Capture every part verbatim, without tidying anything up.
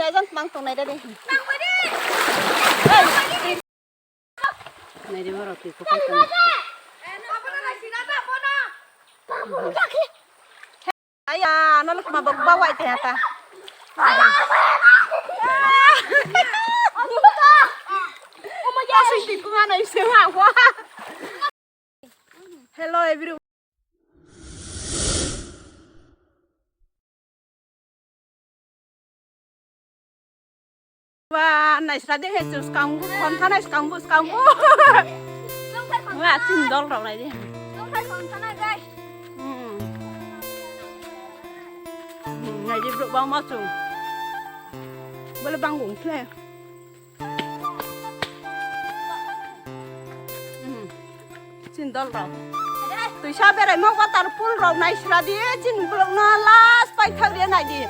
Jajan mang tong nai dadi. Nai di borok twi kupai tong. Aya, ano lok ma bok ba wai te ata. Asik di kuma nai se wa wa. Hello everyone. Wa, naisra de he, chwng swkang bu, khon thanai swkang bu, swkang bu. Wa, chini dol rok nai de. Hmm. Hmm, nai de bro, bang ma chwng. Bole bang bung khle. Hmm. Chini dol rok. Twisa berai mo waterfall rok naisra di, chini vlog no last pai thang di nai di.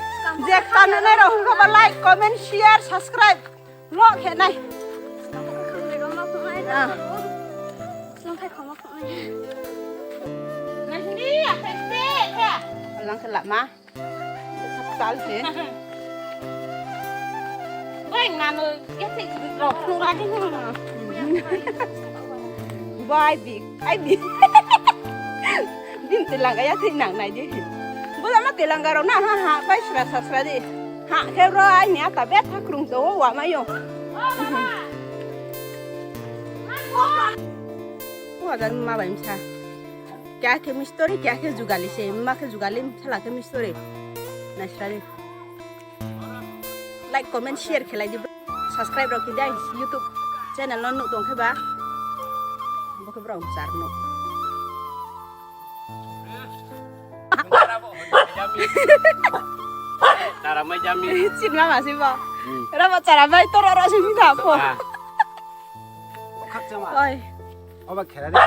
Je kanu nai rok hwnkha ba like, comment, share, subscribe. Lo khe nai. Ah. Lang khe lama. Tal he. Bai nanu ya thik rok khung lagi. Bai bi, ai bi. Din telanga ya thik nang nai di. Bula ma telanga rok na ha ha bai sra sra sra di. Ha khe bro ai ni ata be thakrung to wa ma yo. Wa ga ma bai msa. Kya khe mistori, kya khe jugali se, ma khe jugali, sala khe mistori. Naisra di. Like, comment, share khe lai di. Subscribe rok khe di, YouTube channel no nuk tong khe ba. Bo khe bro char nuk. Tara mai jami. Chin ma ma si bo. Hmm. Rabo chara mai toro ro si da po. Ah. Khakchangma. Oi. Oba khera de.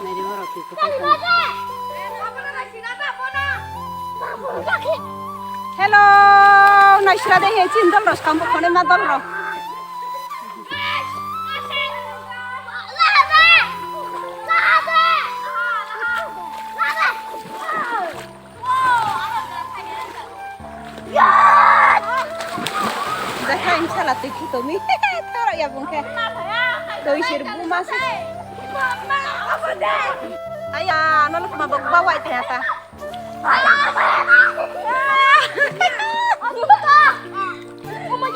Nai de borok twi kupai tong. Hello, naisra de he chin dol ros kambo khone ma dol ro. Jakha insala twi khitomi. Thoro ya bung khe. Twi sir buma se. Aya, ano lok ma bok ba wai te ata.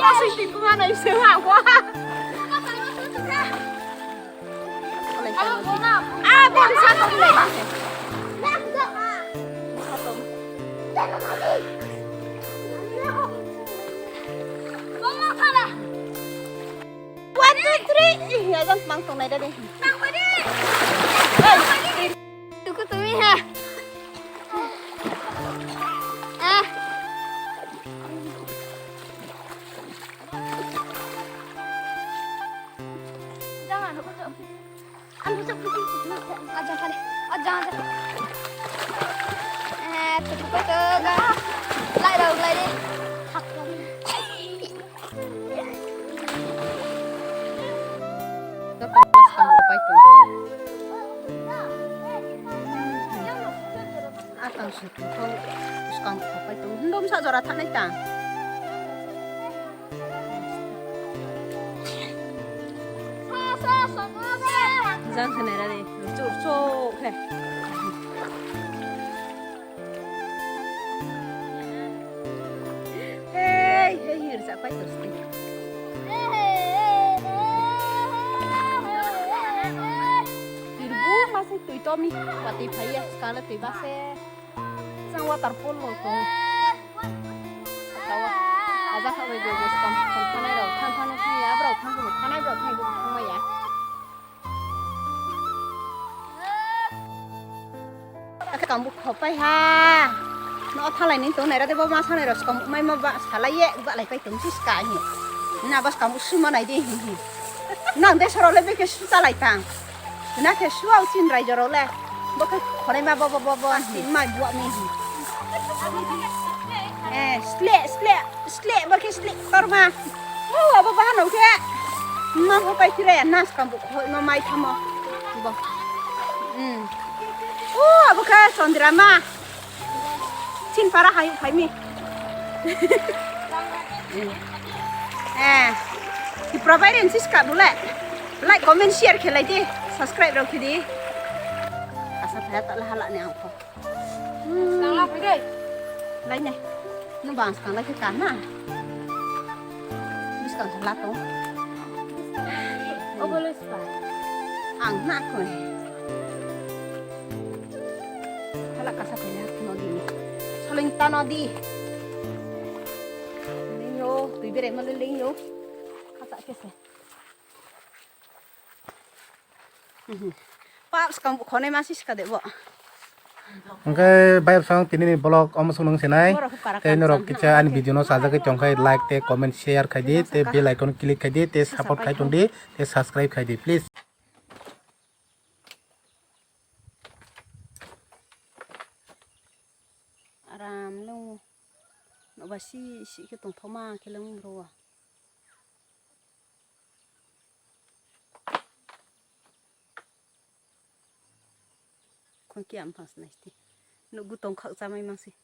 Asik twi kuma nai se ha wa. Ah, bom sa tong le. One, two, three. Ih, ya jang mang tong nai da de. Tuku tumi ha. Ah. Jangan, aku tak. Aja kali, aja, aja. Eh, tutup aja, ga. Lai rau, lai deh. Hak kali. Atang suthu kau skang kau pai tu. Ndom sa jora thanai ta. Jang khe naira de, chuk chuk khe. Hey, hey, hir sa pai to sti. Tirbu masih tui tomi, wati phaiya, skala tui base. Sang waterfall lo to. Tawa. Aja kha bai bai bai skam skam thanai rok thang thang thang ya, brok thang thang thanai brok thang thang thang ya. Ake kambu khopai ha. No thalai ni to naira de bo ma sanai rok skam mai ma ba salai ye ba lai pai tum sis ka hi. Na bas kambu suma nai de hi hi. Nang de soro le be ke su talai tang. Na khe suau chin rai joro le. Bo khe khonai ma bo bo bo bo. Sin ma buak mi hi. Eh, sle sle sle bo khe sle tor ma. Mu abo ba no khe. Ma bo pai kire na skam bu khoi ma mai thamo. Bo. Hmm. O abo khe Chandra ma. Chin para hai phai mi. Eh, Tipra bai ren sis ka bule. Like, comment, share khe lai di. Subscribe rok khe di. Asa phaya ta la hala ni ang kho. Skang la phai dei. Lai ne. Nu bang skang lai khe ka na. Biskang la to. Obo le spa. Ang na ko. Hala kasa phai ya nodi ni. Soling ta nodi. Lingyo, twi bere ma lingyo. Kasa kese. Pap skang khonai ma si ska de bo. Hwnkhe bai bwsang tini ni vlog omo song nung sinai. Borok kara tei norok kisa ani video no sajagwi tongkhai like tei comment share khai di tei bell icon click khai di tei support khai tong di tei subscribe khai di please. Aram lung. Noba si si khe tongthoma khe lung bro. Khon kiya mphang sinai sti. Nugu tongkhak chamai mangsi.